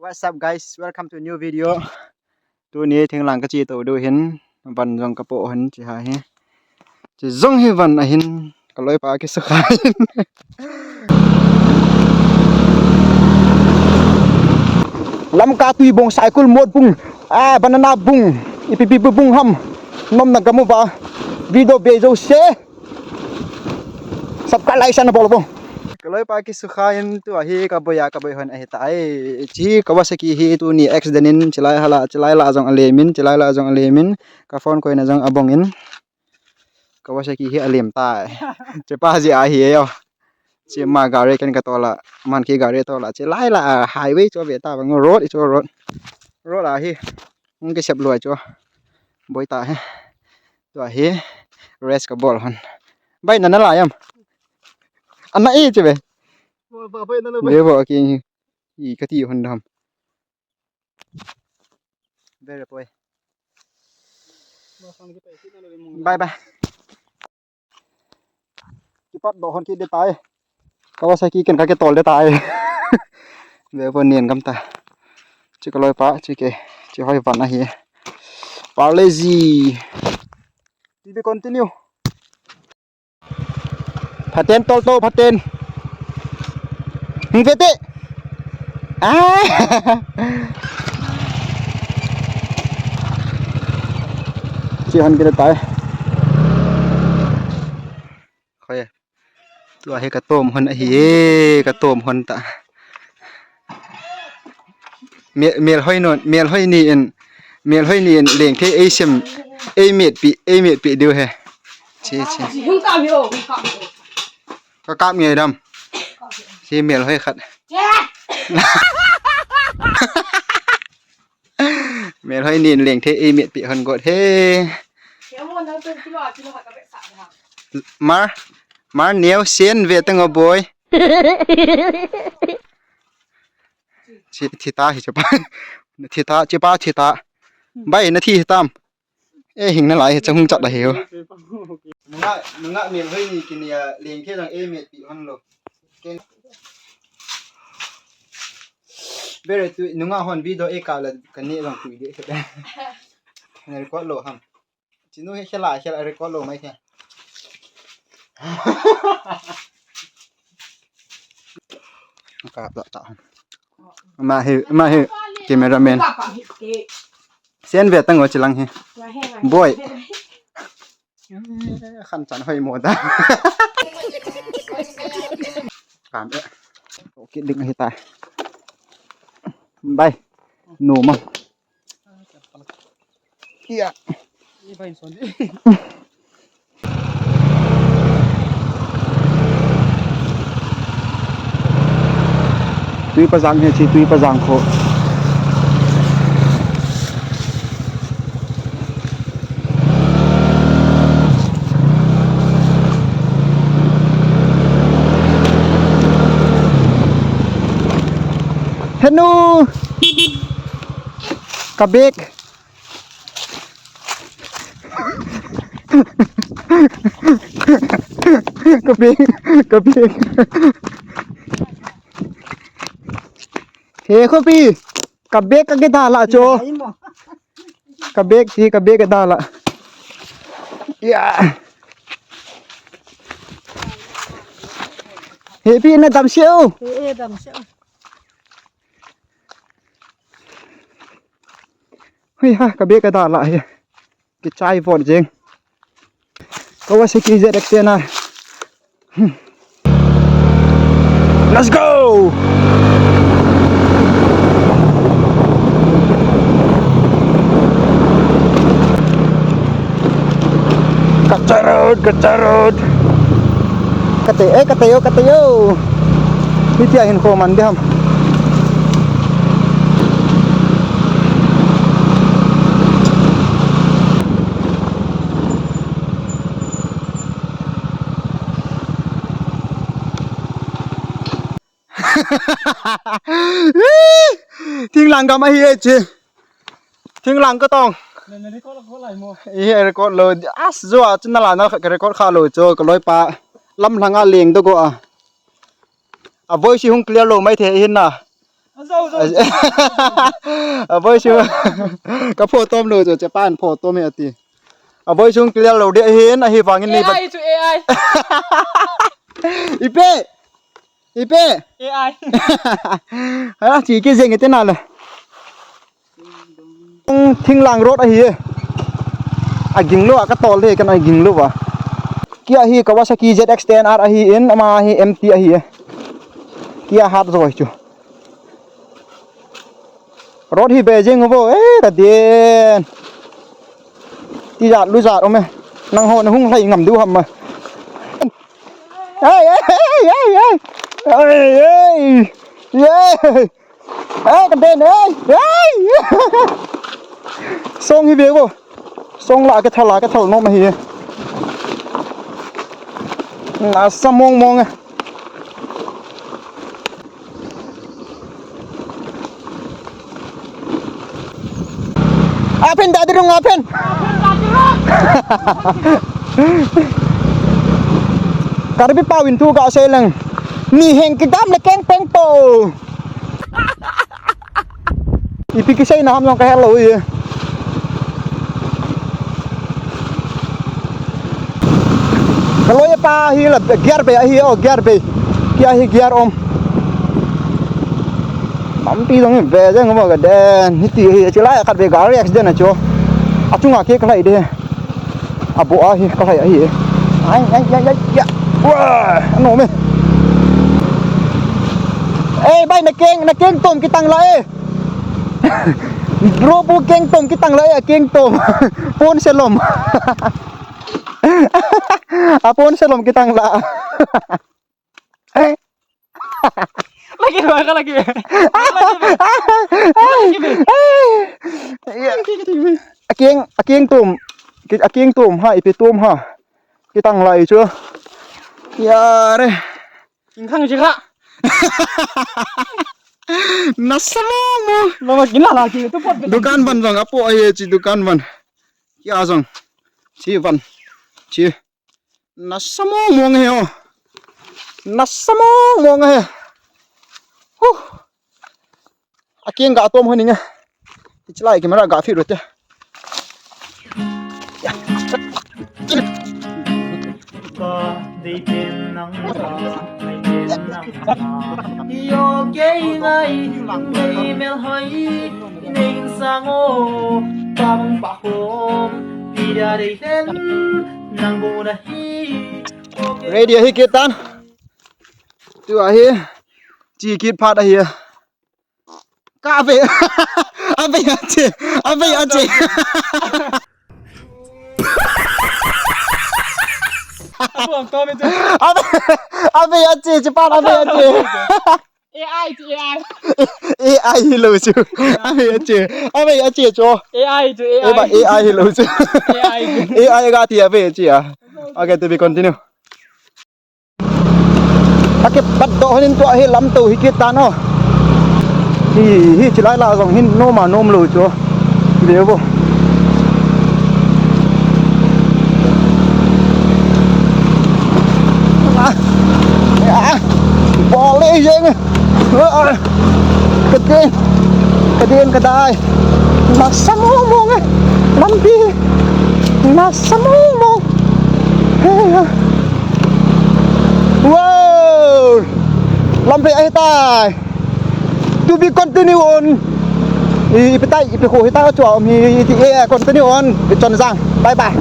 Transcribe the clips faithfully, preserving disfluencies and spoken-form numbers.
What's up, guys? Welcome to new video. Tuni thinglang kache to diu hin, van jong kapoh hin, chi ha hi. Chi jong hi van ahin, kaloipa kisukha hin. Lamka Tuibong, Saikul Motbung, ah, Banana Bung, ipi pi bung ham, nomna gamu uva, video ve jouse. Subscribe, like, share nabol uvin. Kaloipa kisukha in tua hi kaboi a, kaboi hon ahitai. Chi Kawasaki hi tuni accident in chilai hala, chilai la jong alem in, chilai la jong alem in. Ka phone koina jong abong in. Kawasaki hi alem tai. Chepa ji ahi e yo. Chi ma gari ken katola, man ki gari tola. Chilai la highway chu ve ta bang road chu road. Road ahi. Hung kisep loi chu. Boi ta hi. Tua hi rest kabol hon. Bai nana la yam. Ana e che be. Ba, ba, bai nana bai. Be bo ki. I kati hon dam. Very boy. Bye bye. Kipat doh hon kit ding tai. Kawasaki ken kakitol ding tai. Ve vo nen gam ta. Chi kaloipa, chi ke, chi hoi van ahi. Parlezi. To be continue. Phaten tol to, phaten. Hung ve te. Ah. Chi hon kit ding tai. Khoi. Tua hi katom hon ahi e, katom hon ta. Mel, mel hoi non, mel hoi ni in, mel hoi ni in lengthei ei sem, ei metpi, ei metpi diu he. Chi, chi. Kakap nge dam. Chi mel hoi khat. Mel hoi nin lengthei ei metpi hon got he. Mar, mar neo sen ve tang o boy. Thi, thi ta hi chepa. Thi ta, chepa thi ta. Bai na thi tam. E hing nalai he chang hung chat la he o. Nunga, nunga mel hoi ni kini a lengthei jong ei metpi hon lo. Ken. Bere tu nunga hon video e ka la kani jong tu de. Na record lo ham. Chinu he khela khela record lo mai the. Ka ta ta. Ma he ma he cameraman. Sen ve tang o chilang he. Boy. Khan chan hoi mo da. Kam e. Okay, ding hi ta. Bye. No ma. Iya. Tui pajang he chi, tui pajang kho. Henu! Ka bag. Ka bag, ka bag. He khopi, ka bag ka kidalha chu. Ka bag hi, ka bag kidalha. Ya. He pi na dam seo. He, he, dam seo. Hui ha, ka bag ka dalha hi. Kichai vot jeng. Kawasaki Z X ten a. Hmm. Let's go! Kacharot, kacharot. Kate, eh, kate yo, kate yo. Hitia hin kho man diham. Thinglang gam ahi e chi. Thinglang ka tong. Na, na record ko lai mo. I record lo. As jo a chun na la na ka record kha lo chu ka loi pa. Lam lhang a leng do go a. A voice hung clear lo mai the hin na. Aboi chu. Ka photo um lou chu, chepan photo um e ati. Aboi chu clear lou ding ahin, ahivangin ni. A I chu A I. Ipi. Ipi. A I. Hala, chi kijeng iti nale. Thinglang road ahi e. Aging lou a katol le, kana ging lou a. Kia hi Kawasaki Z X ten R ahin, ama hi M T ahi e. Kia hat joi chu. Road hi be jeng uvo, eh, ka dien. Tijat lujat um e. Nangho nahung lhai ngam diu ham ma. Ei, ei, ei, ei, ei. Ei, ei. Ei, ka dien, ei, ei. Song hi be uvo. Song la kithal, la kithal nom ahi. Nasa mong mong e. Apen dadi rung apen. Karbi pau in thu kasei leng. Ni heng kidam le keng peng po. Ipi kiseina ham jong kahe lou e. Kaloi pa hi la gear bei ahi o, gear bei. Kia hi gear um. Lampi jong hi be jeng mo ka den. Hiti hi chilai khat be gari accident a chu. Achunga ke kalai de. Abo a hi kalai ahi. Ai, ai, ai, ai, ya. Wa, no me. Eh, bai, na keng, na keng tom kitang la e. Bro, bu keng tom kitang la e, keng tom. Pon selom. A pon selom kitang la. Lagi dua ka lagi. Lagi, lagi. Aking, aking tum. Ki-, aking tum ha, ipi tum ha. Kitang lai chu. Yare. King khang ji kha. Nasa mo mo. Mama kin la la ki tu pot. Dukan van jong apo ahi chi dukan van. Kia jong. Chi van. Chi. Nasa mong mong he o. Nasa mong mong he. Huh. Aking ga tom ho ninge. Ichlai camera ga fit rote. Yo kei ngai, dei mel hoi, nei sang o, pang pa hom, pida dei ten, nang bu na hi. Ready ahi kit tan. Tu ahi. Chi kit phat ahi. Ka ave. Ave ache. Ave ache. Ave. Ave ache, chepan ave ache. A I chu A I. A I hilou chu. Ave ache. Ave ache chu. A I chu A I. Eba A I hilou chu. A I chu. A I ga ti ave ache a. Okay, to be continue. Akipat doh honin tua hi lamto hi kit tan o. Hi, hi chilai la jong hin nom a nom lou chu. Ve vo. Ah. Ah. Bol le jeng. Ah. Ka ding. Ka ding ka dai. Nasa mong mong e. Lampi. Nasa mong mong. Hey, ah. Wow! Lampi ahi tai. To be continue on. I, ipi tai, ipi kho hitai chu um hi, i, i, continue on. Chonjang. Bye bye.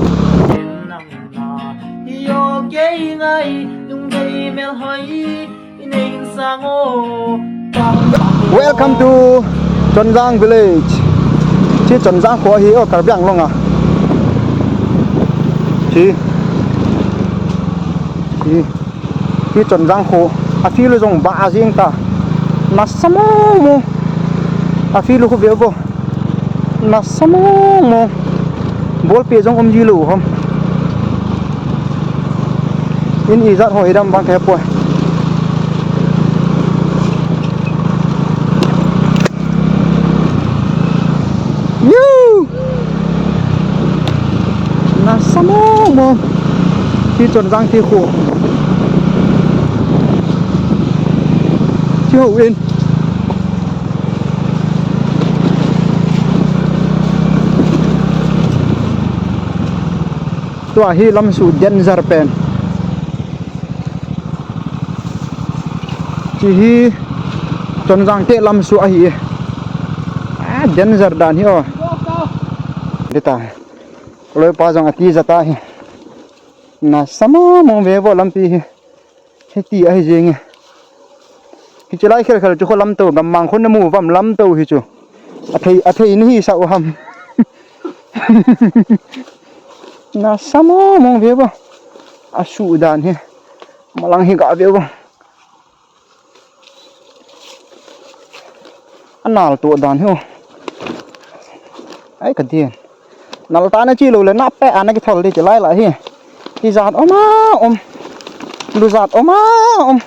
Welcome to Chonjang village. Chi Chonjang kho hi o Karbi Anglong a. Chi. Chi. Chi Chonjang kho. A field jong ba a jing ta. Nasa mong mong. A field khu ve vo. Nasa mong mong. Ball pe jong um ji lou ham. In ijat ho idam bang khe poi. Yoo! Nasa mong mong. Chi Chonjang chi khu. Chi ho in. Tua hi lamsuh danger pen. Chi hi Chonjang te lamsuh ahi. Ah, danger dan hi o. Dita. Loipa jong ati jata hi. Nasa mong mong ve vo lampi hi. Hiti ahi jenge. Hiche lai khel khel chu kho lamto, gammang kho namu vam lamto hi chu. Athei, athei nahi sa u ham. Nasa mong mong ve vo. Asuh dan hi. Malang hi ga ve vo. Anal to dan hi o. Ai ka dien. Nal ta na chi lo le na pe ana ki thol di chi lai la hi. Ki jat oma om. Lu jat oma om.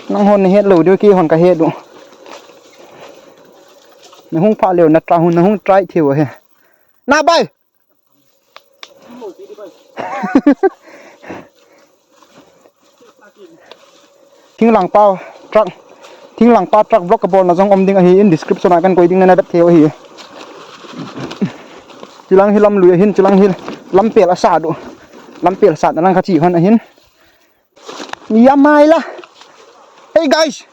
Nang hon het lo di ki hon ka het u. Na hung pha leo na tra hun na hung try thiu he. Na bai. Thinglangpa truck, Thinglangpa truck vlog kabolna jong um ding ahi in, description a kan koi ding na na vet thei ahi. Chilang hi lamlui ahin, chilang hi lampel asat u. Lampel satna lang kha chi hon ahin. Yamai la. Hey guys.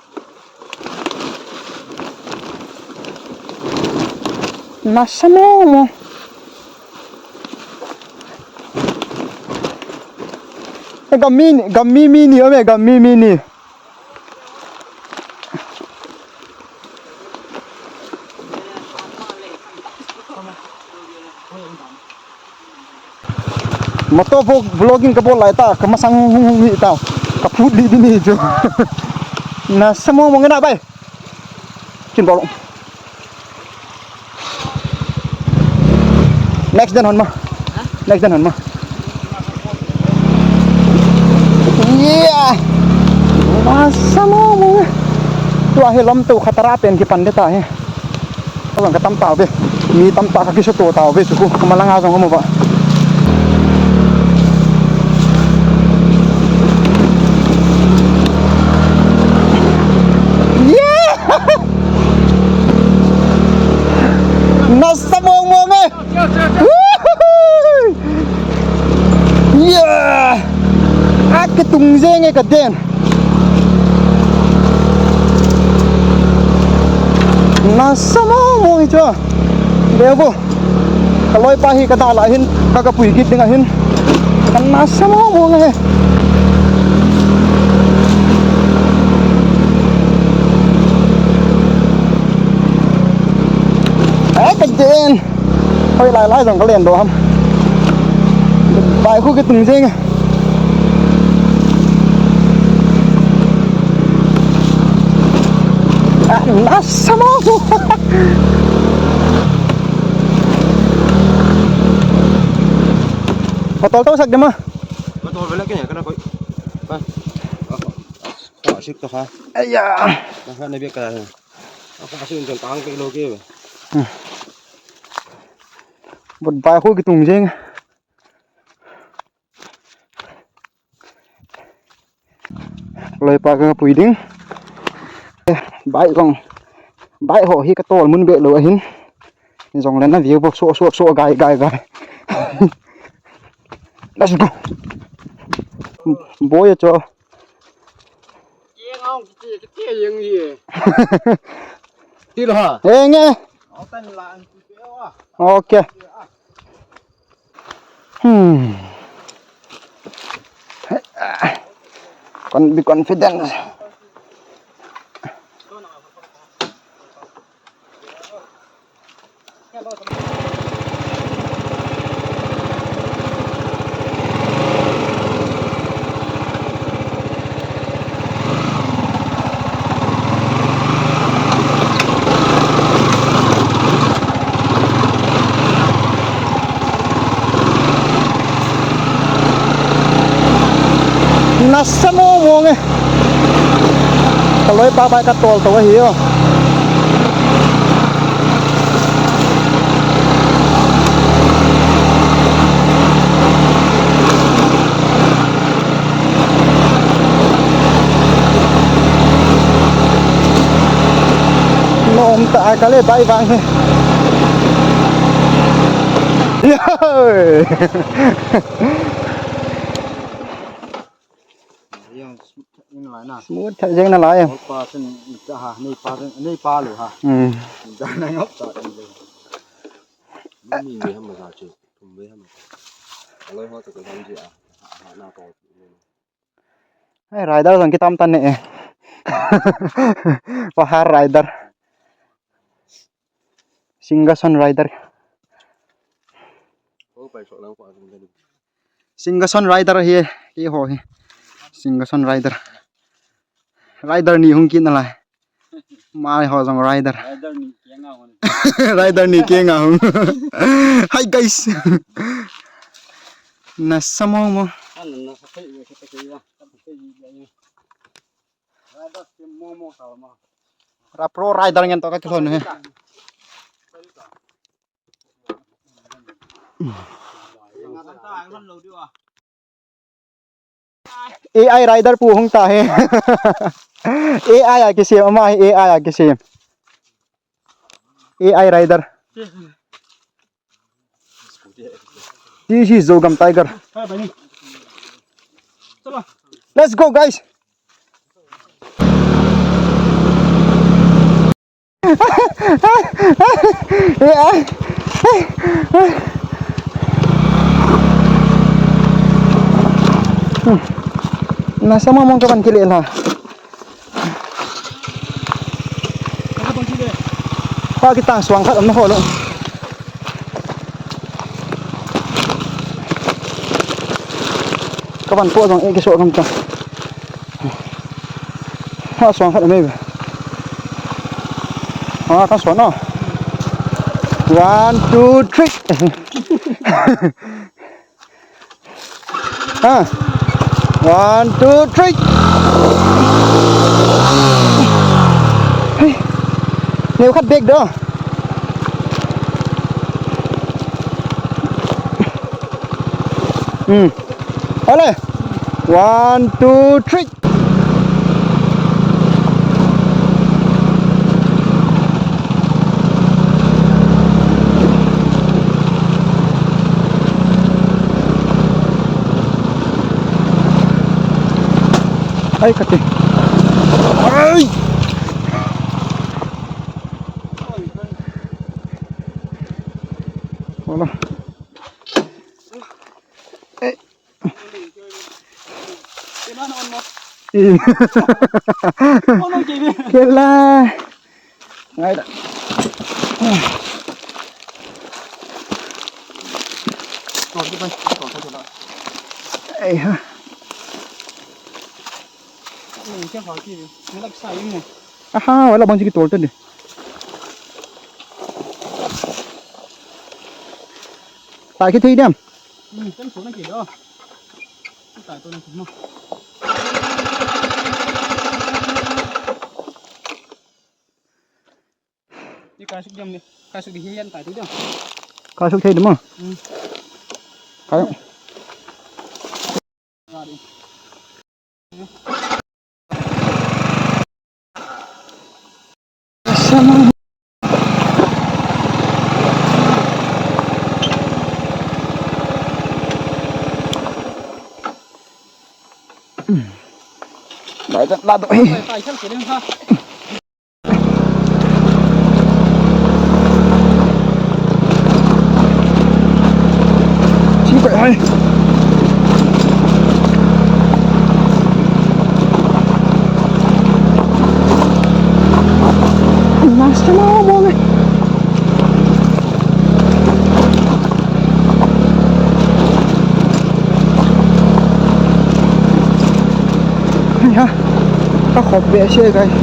Nasa mong mong. Eh, gammi ni, gammi mi ni, ome, gammi mi ni. Motor vlog-, vlogging kabol lai ta, kamasang hung hung hi ta. Kaphut li di ni chu. Nasa mong mong na bai. Chin bol. Next den hon ma. Next den hon ma. Yeah. Nasa mong mong. Tua hi lamto khatara pen kipan de ta hi. Ka jong ka tam tauve. Mi tamtah ka kisuto tauve chu khu. Ka malanga jong amu va. Yeah! Nasa mong mong e. Yeah! Akitung jeng e ka den. Nasa mong mong e chu. Deu bu. Ka loipa hi ka dal a hin, ka, ka pui kit ding ahin. Ka nasa mong mong e. Eh, ka den. Hoi lai lai jong ka len doh ham. Bai khu kitung jeng. Ah, nasa mong. Patol to sak dema. Patol bela kenya kana koi. Pa. Ka sik to ha. Aya. Na ha na bia ka. Ako kasi yung tang ke lo ke. Bot bai khu kitung jeng. Loipa ka pui ding. Eh, bai kong. Bai ho hi ka tol mun be lo ahin. Jong le na view bo so so so gai gai gai. Let's go. Boy cho. Ti lo ha. Enge. Okay. Hmm. Con-, be confident. Nasa mong mong e. Ka loipa bai ka tol to ahi o. Nom ta ka le bai vang hi. Yay! Smooth thei jeng nalai. Opa chun, ha, nei pa chun, nei pa lu ha. Hmm. Da na ngap ta ni le. Ni ni ham ma sa chu, thum ve ham. Aloi ho to ko ham ji a. Ha, na ko. Ai, rider jong kitam tan ne. Pahar rider. Singason rider. Singason rider hi, keiho hi. Singason rider. Rider ni hung kit nalai. Mai ho jong rider. Rider ni kenga hung. Rider ni kenga hung. Hi guys. Nasa mo mo. Rider ni kenga hung. Ra pro rider ngen to ka kilhon he. A I rider pu hung ta he. A I a kisem, ama hi A I a kisem. A I rider. This is Zogam Tiger. Let's go, guys. Nasa mo mong kapan kile la. Pa kitang suang khat om na ho lo. Kapan po jong e kiso kam ta. Ha, suang khat mai. Ha, ka suang no. One, two, three. Ha. One, two, three. Hey. Neo khat bek do. Hmm. Ole. One, two, three. Ai, kati. Ai. Wala. Eh. Kela. Ngai da. Ei ha. Aha, wala bang sikit tol tadi. Tak kita idam. Hmm, kan so na ke do. Kita to na mo. Ni kasuk jam ni. Kasuk di hian tai tu jam. Kasuk thei dum. Hmm. Kasuk. Ra di. Lai, lai, lai. Ai ha, ka khop behseh, guys.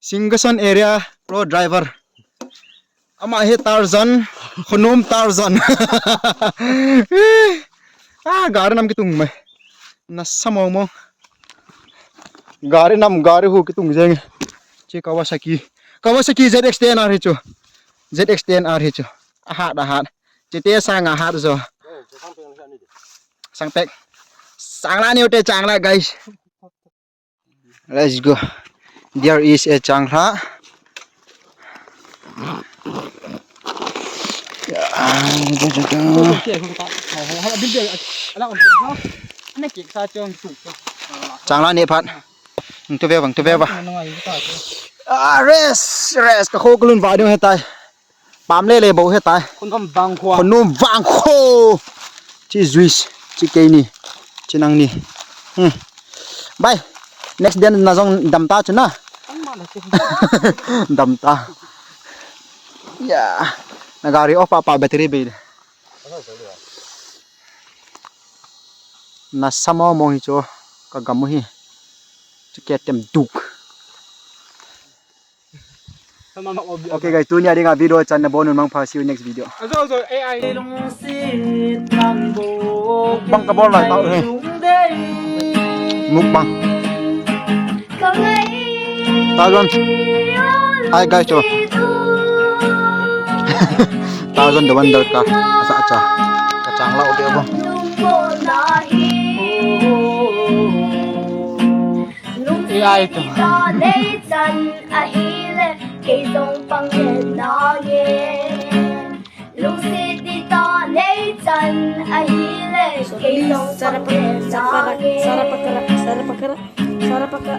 Singason area pro driver. Ama hi Tarzan, khonum Tarzan. Ah, gari nam kitung mai. Nasa mong mong. Gari nam, gari hu kitung jeng. Chi Kawasaki. Kawasaki Z X ten R hi chu. Z X ten R hi chu. Ahat, ahat. Chite sanga hat jo. Sangpek. Changla ni ute, changla, guys. Let's go. There is a changla. Changla ni phat. Tu ve bang, tu ve ba. Ah, rest, rest. Ka kho kulun va ding hetai. Pam le le bo hetai. Khun kham vang kho. Khun nom vang kho. Chi juice, chi keini, chi nangni. Hmm. Bye. Next day na jong dam ta chu na. Dam ta. Ya. Na gari off pa pa battery bei. Na samo mo hi chu ka gamu hi. Chu ke tem duk. Okay guys, tunia dinga video chan na bon un, mangpha, see you next video. Azo, azo, A I. Mukbang ka bol lai tau he. Mukbang. Tarzan. Hi guys, so. Tarzan the Wonder ka. Asa acha. Ka changla ute bo. A I to. Ahile, kei jong pang le nange. Lungset di ta nei chan ahile, kei jong pang le nange. Sarapakara, sarapakara, sarapakara,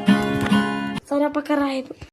sarapakara.